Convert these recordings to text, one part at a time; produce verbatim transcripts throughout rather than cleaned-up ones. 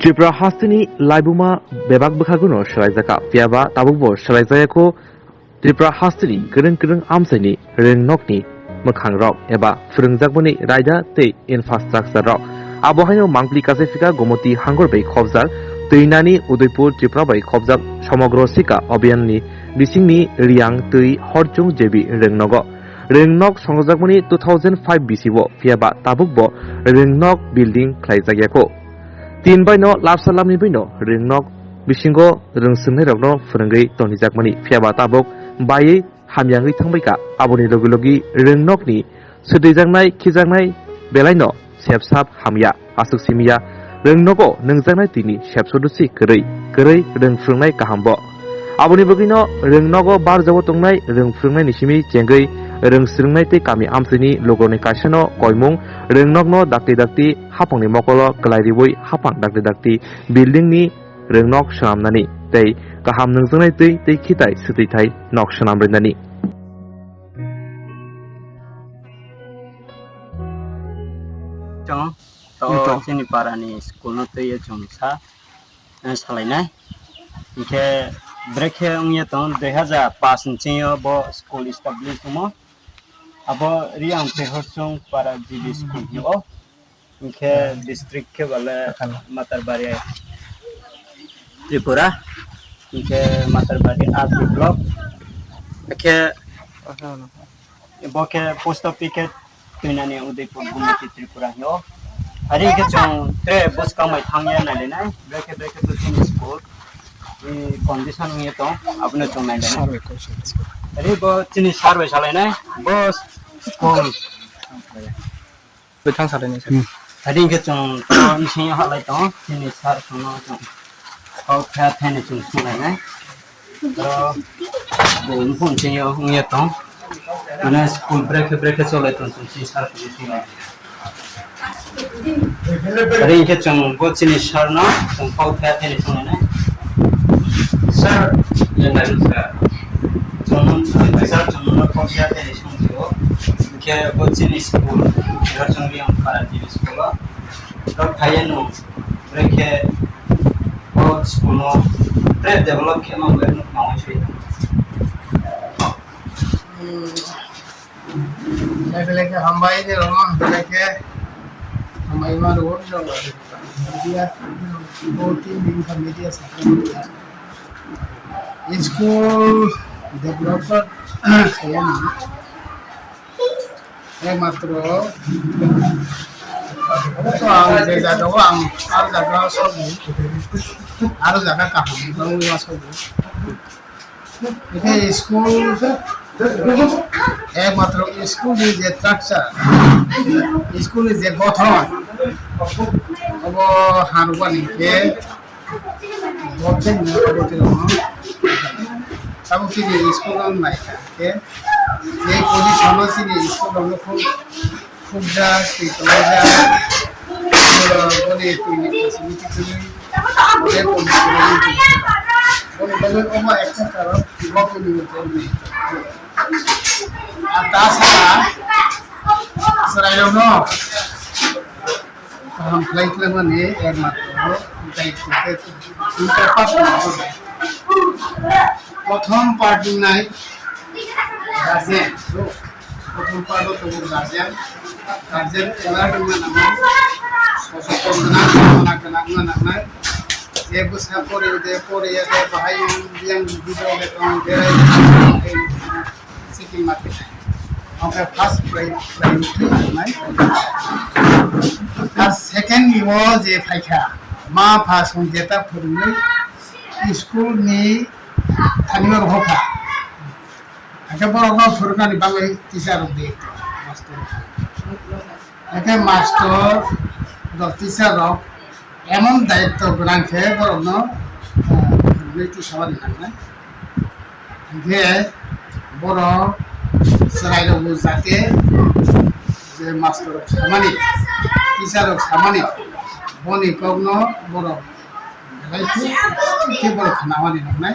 Tripura hasteni laibuma bebak bwkhagono swlaijakha, phiyaba tabukbo swlaijakya kho. Tripura hasteni kwrwng kwrwng amchaini rwngnokni mwkhangrok eba phwrwngjakmani raida tei infrastructure rok. Abo haino mangpli kachaifika Gomoti hangor bai khobjak, Twinani Udaipur Tripura bai khobjak Somogro Sikha Abhiyan ni bisingni Riyang twi Horchung J B rwngnogo. Rwngnok songjakmani two thousand five bisi o, phiyaba tabukbo rwngnok building khlaijakya kho. Tin baino lapsa lamni baino rwngnok bisingo rwngswngnairokno phwrwngwi tonijakmani, phiyaba tabuk baiwi hamyangwi thangbaikha. Aboni logi logi rwngnokni swtwijaknai khijaknai belaino sepsap hamya, aswk simiya rwngnogo nwngjaknai twini sepsodusi kwrwi, kwrwi rwng phwrwngnai kahambo. Aboni bagwino rwngnogo barjao tongnai rwng phwrwngnaini simi chengwi rwng swrwngnai tei kami amchaini lugurokni kaisano koimung rwngnokno dakti dakti hapangni mokolo kwlai riwi hapang dakti dakti building ni rwngnok swnamnani tei kaham nwngjaknai twi tei khitai swtwi thai nok swnam rwnani. Chwng to Ito. Chini parani school no twi chwng sa, eh, salainai. Hinkhe brekhe wngya tong dui hajar paanch ni chwngyo bo school establish wngmo. Abo Riyang tei Horchung para G B school hino. Hinkhe district khe bale Kathal. Matarbari Tripura. Hinkhe Matarbari R D block. Hinkhe Kathal. Bo khe post office khe Twinani Udaipur Gumoti Tripura hino. Hari khe chwng tre bwskang bai thangya nailainai. Brekhe brekhe to chini school ni condition wngya tong, abono chwng nailainai. Sir bai kok salainai. Hari bo chini sir bai salainai. Bo school. Bai thang salainai sir. Hmm. Hari khe chwng to bising halai tong, chini sir sono chwng. Kok kha thani chwng sunai nai. Oro bo wngphun chini wngya tong. Mane school brekhe brekhe cholai tong chwng chini sir khe sunai. Ring khe chwng bo chini sir no chwng kok kha thani sunai nai. Sir, yang lain sir. Chwng sir chwng no kok kha thani sung o. Khe bo chini school, Rachung Riyang para chini school o. Rok thaiya no, brekhe bo school no tre develop khe ma bai nuk ma oi sui. Hmm. Level ke hambai ni roma, level ke hambai ma ro, media, bo team in ka media sa. School develop khaiyani. Ekmatro to ang je jaga o ang ar jaga sobo, ar jaga kaham wngwi ma sobo. Ekhe school, ekmatro school ni je structure, school ni je gothon, obo hanrwkmani khe Bo khe nini abo khe rwngno. Tabuk chini school no nai kha khe, je position o chini school rok no khub, khubjak, twi kwlaijak, boni twi ni facility kwrwi, je position o boni bagwi omo ekta karon bo khe nini tongni. Ar ta saka chwrai rok no. Kaham khlai khlaimani ekmatro daityo khe tei pass wngmani. Prothom part wngnai guardian. Prothom part o tongo guardian. Guardian alert wngna nangnai. Sosotok gwnang, hamya gwnang wngna nangnai. Je bwsa poriya de, poriya de, bahai yang, yang video de tong, berai de, chikima khe. Omo khe first pri-, priority rwnai. Ar second ni o je phaikha, ma pha song jeta phwrwngwi school ni thani o rohorkha. Hakhe borok no phwrwngnani bagwi teacher rok de, master rok. Hakhe master rok, teacher rok emon daityo gwnang khe borok no, ah, phwrwngwi tisamani nangnai. Hingkhe borok chwrairokbo jate je master rok samani, teacher rok samani, boni kokno borok belai khe borok khnamani nangnai,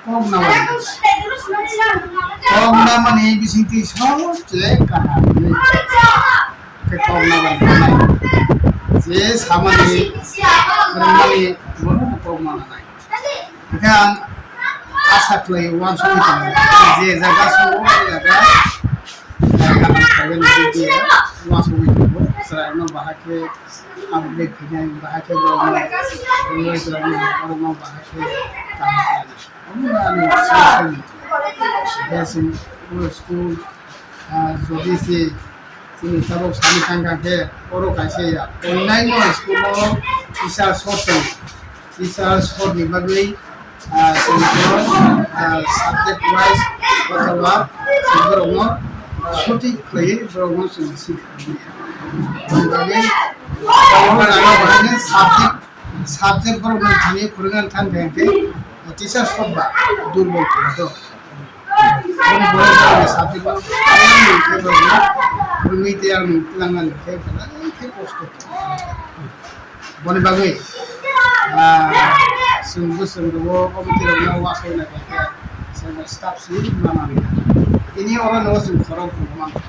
kok namani. Kok namani bisingtwi sobse kaham hwnwi khe kok namani nangnai. Je samani Phwrwngmani borokno kok mananai. Hwnkhe ang asa khlai uansugwi tongo, je jaga swngo o jaga, eh, kaham khlaiwi nangkhe uansugwi tongo. Chwrairokno bahai khe upgrade khainai, bahai khe borokno, borokno bahai khe kaham khlainai. Omono ani uansugwi tongo. Hwnkhe chwng o school, ah, jodi se chini tabuk sani thang kha khe oro kaisa ya. Onlaino school o teacher short tongo. Teacher short ni bagwi, ah, chwng oro, ah, subject wise othoba chwng borokno sothik khlaiwi borokno chwng sikha. Aboni bagwi oro ang subject, subject borokno thani phwrwngna thang kha khe teacher short ba durbol khlai do. Boni bwrwi bwrwi ni subject o ayang ni khe bwrwi ni, bwrwi ni tei ayang ni twlang ani khe belai khe kosto. Boni bagwi, ah, chwng bwswng rwo obo twi rok no wasai na khe chwng staff si ma mani. Tini oro no chwng khorok rwmani.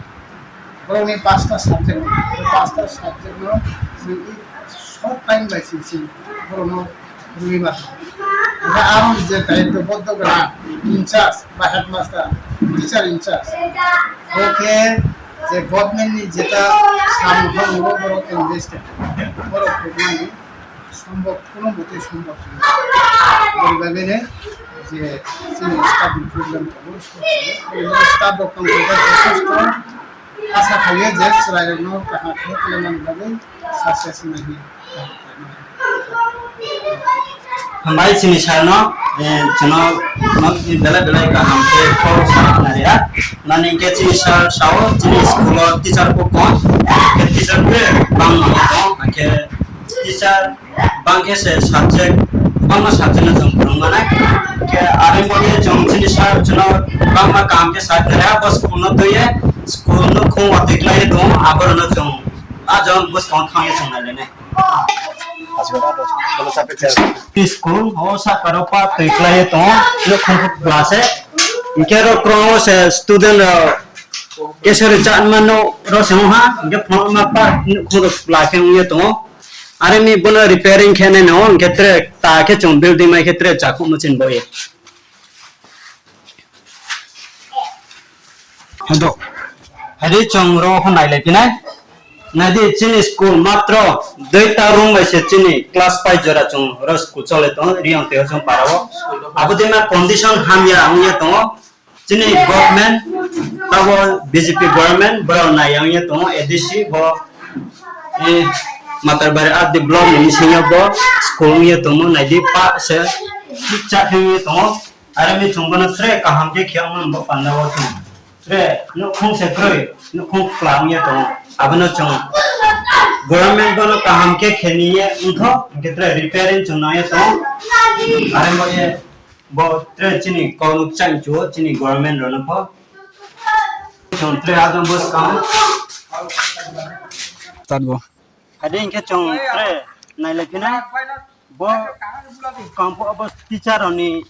Borokni pasta subject, pasta subject no chwng short time bai se se borokno rwui mano. Hwnkhe aro je daityo boddo gwnang in charge ba headmaster, teacher in charge, bo khe je government ni jeta samung tangmung borok invest borok rwmani sombok, kono mote sombok. Boni bagwi no je chini staff ni problem tongo, staff rok tongkha jotosto. Asa khaio je chwrairokno kaham khe tongmani bagwi success wngnaini. Hambai chini sir no, eh, chwngno belai belai kaham khe kok sa nariya. Nani hinkhe chini sir sao chini school o teacher bo kom, hinkhe teacher bre bangma tongo, hinkhe teacher bangkhe se subject, bangma subject no chwng phwrwng manai. Khe are bo khe chwng chini sir chwngno bangma kaham khe sa khlai ha, bo school no twiwi school no khung watwi khlaiwi tongo, aborok no chwng a jang bwskang thangwi chwng nai lainai. School o saka rok pa twi khlaiwi tongo, no khung kla se. Hinkhe ro kwrwng o se student rok kesari chatma no ro se wngha, hinkhe phone ma pa khung kla khe wngya tongo. Are mi bono repairing khe nai no, hinkhe tere ta khe chwng building mai khe tere chakhuk muchung boye. Hado. Hadi chwng ro ho nai lai pinai. Nadi chini school matro duita room bai se chini class pai jora chwng ro school chole tong riyang teo chwng para o. Abo de ma condition hamya wngya tongo. Chini government, tabo B J P government, borok nai yang ye tongo, A D C bo, eh, Matarbari R D block ni bisingo bo school wng ye tongo, naidi pa se cha wng ye tongo. Are mi chwng bono tre kaham khe khiya wng bo panda o tongo. Tre nukhung se kroi, nukhung kla wng ye tongo. Abono chwng government bono kaham khe kheni ye wngtho, hwnkhe tre repairing chwng nang ye tongo. Are mo ye Bo tre chini kok nuk chang chuo, chini government rok no pho. Chwng tre adon bwskang. Tat bo. Hadi hinkhe chwng tre nailai phina. Bo kampho abo teacher rok ni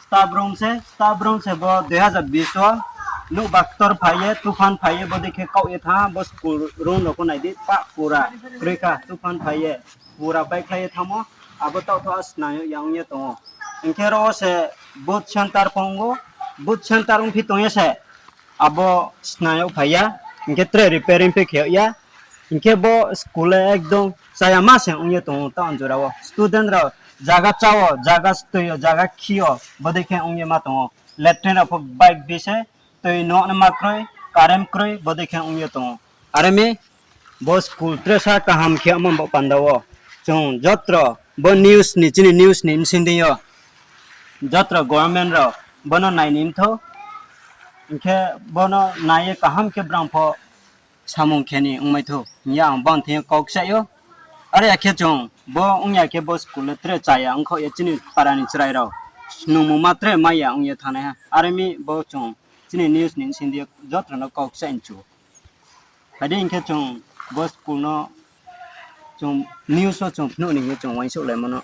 staff room se, staff room se bo dui hazar bish o nuk baktor phaiye, tufan phaiye, bo dikhe kok ye tha, bo school room rok naidi pa pura kwrwi kha, tufan phaiye. Pura bai khlai thamo, abo tau tho snai yang ye tongo. Hinkhe ro se boot center pongo, boot center wngphi tongya se, abo snai phaiya, hinkhe tre repairing phe khe ya, hinkhe bo school ekdom chaya ma se wngye tongo town jora o. Student rok jaga chao, jaga stwi o, jaga khi o, bodei khe wngye ma tongo. Latrine rok pho bike bise, twi nokni ma kwrwi, current kwrwi, bodei khe wngye tongo. Are mi Bo school tre sa kaham khe omo bo panda o. Chwng jotro bo news ni, chini news ni bsing di o. Jotro government rok bono nai ni mtho. Hinkhe bono nai ye kaham khe brang pho samung khe ni wngmai tho. Hiya ang bang thing kok sai o. Are ya khe chwng bo wngya khe bo school le tre chaya wngkho ye chini para ni chwrai rok. Nungmung ma tre maya wngya thanai ha. Are mi bo chwng chini news ni bsing di o jotro no kok sai nchu. Adi hinkhe chwng bo school no chwng news o chwng phunukni hinwi chwng uaingsuk lai mano.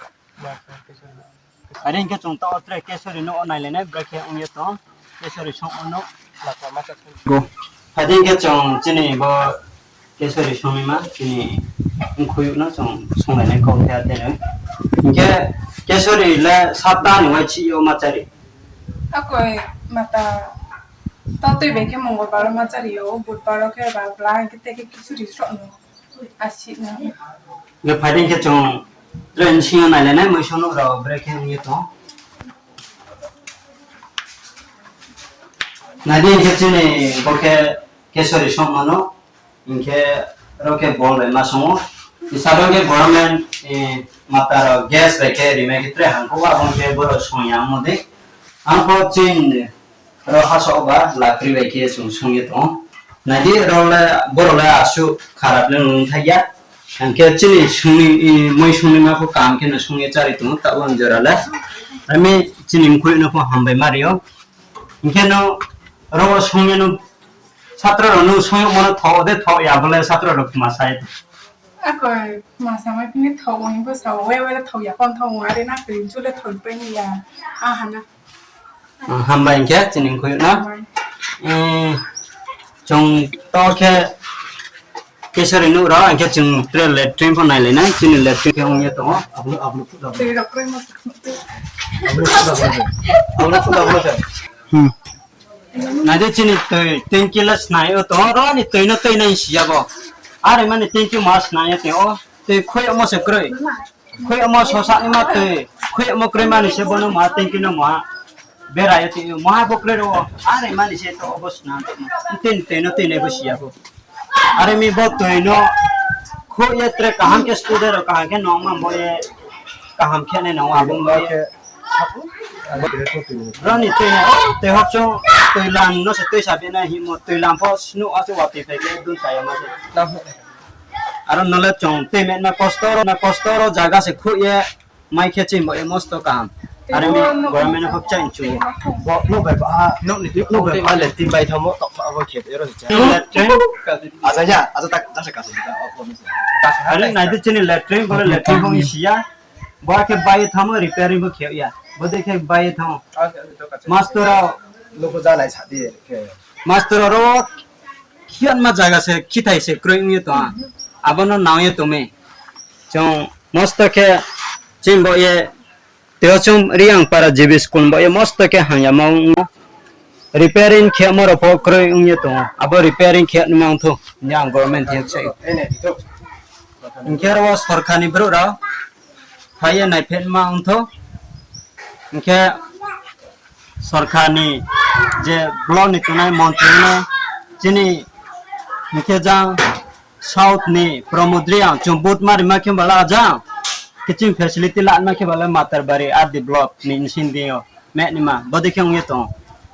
Adi hinkhe chwng tao tre Kesari no nai lainai bwrwi khe wngya tong Kesari songma no. Go. Adi hinkhe chwng chini bo Kesari songma chini wngkhuyuk no chwng songlainai kok khe ade no. Hinkhe Kesori le sapta ni wai chi yo ma chari. Akoi mata to twi bai khe Mongolbar o ma chari yo, Budbar o khe ba bla hinkhe tei khe Kesori srok no. Asik no. Nge phaidi khe chwng train singo nailainai muisung nuk rok bwrwi khe wngwi tong. Naidi khe chini bo khe Kesori song mano, hinkhe ro khe bol bai ma songo. Isabo khe government, eh, mata rok gas bai khe rimai khe tre hangko abo khe borok songya mode. Ang khe chini Oro haso ba lakri bai khe chwng songwi tongo. Naidi oro le, borok le aswk kharap le nung thai ya. Hwnkhe chini songni, i, moi songni ma kho kaham khe no songwi charwi tongo, tabuk jora le. Ami chini mkhoi no kho hambai ma rio. Hwnkhe no oro songwi no satra rok no songwi mano tho de tho ya bole satra rok ma sai. Ako masa mai pini thok wngwi bwsa wai wai thok ya kon thok wngwi ari na kri jule thok pai ni ya. Ah, hana. Ah, hambai hinkhe chini khuyuk na. Hambai. Eh, chwng to khe Kesari nuk rw hinkhe chwng tre latrine pho nai lai nai chini latrine khe wngya tongo. Ablo, ablo, ablo. Twi rok krai ma. Ablo, ablo, ablo. Ablo, ablo, ablo. Hmm. Naidi chini twi, tanki le snai o tongo, oro ni twi no twi nai siya bo. Are mani tanki ma snai o twi o, twi khoi omo se kroi. Khoi omo sosa ni ma twi, khoi omo kroi mani se bono ma tanki no ma. Berai o twi ma bo kroi ro, are mani se to obo sna. Tin twi no twi nai bo siya bo. Are mi bo twi no khoi ye tre kaham khe student rok kaham khe nong ma bo ye kaham khe nai nong abo bo ye. Rani twi nai, oh, twi hok chwng twi lam no se twi sabi nai himo twi lam pho snu achu watwi phai khe dun chaya ma se. Aro nole chwng twi met na kosto ro, na kosto ro jaga se khoi ye. Mai khe chini bo emosto kaham. Are mi government hok chain chu. Bo no bai ba, no ni no bai ba le tin bai thamo to abo khe ero cha. Latrine. Aja ya, aja tak jasa kasu ta o ko ni. Are nai de chini latrine bo latrine bo siya. Bo khe bai thamo repairing bo khe ya. Bo de khe bai thamo. Master rok. Loko jalai sadi khe. Master rok khiyan ma jaga se khithai se kroi ungye to. Abono naoye to me. Chong Mosto khe chini bo ye teo chum Riang para G B school bo ye mosto khe hamya ma wngma repairing khe mo rok pho kroi wngye tongo. Abo repairing khe nima wngthu ni ang government thik sai. Hinkhe ro sorkar ni bwrwi rok phaiye naiphet ma wngthu. Hinkhe sorkar ni je block ni tongnai montri no chini hinkhe jang South ni Pramod Reang chwng vote ma rima khe bala ajang kiching facility la ma khe bala Matarbari R D block ni insing dio me nima bodi khe ungye tong.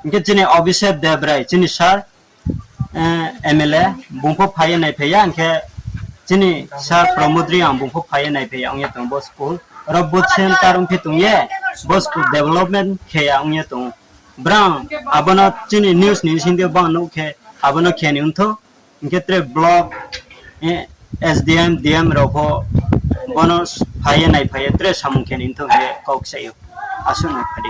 Hinkhe chini Abhishek Debrai chini sir, eh, M L A bungpho phaiye nai phaiya hinkhe chini sir Pramod Reang bungpho phaiye nai phaiya ungye tong bo school. Oro vote center wngphi tongye bo school development kheya ungye tong. Brang abono chini news ni sindi bang nuk khe abono khe ni wngtho. Hinkhe tre block, eh, S D M, D M rok pho bono phaiye nai phaiye tre samung khe ni wngtho hinkhe kok sayo. Aswk no phadi.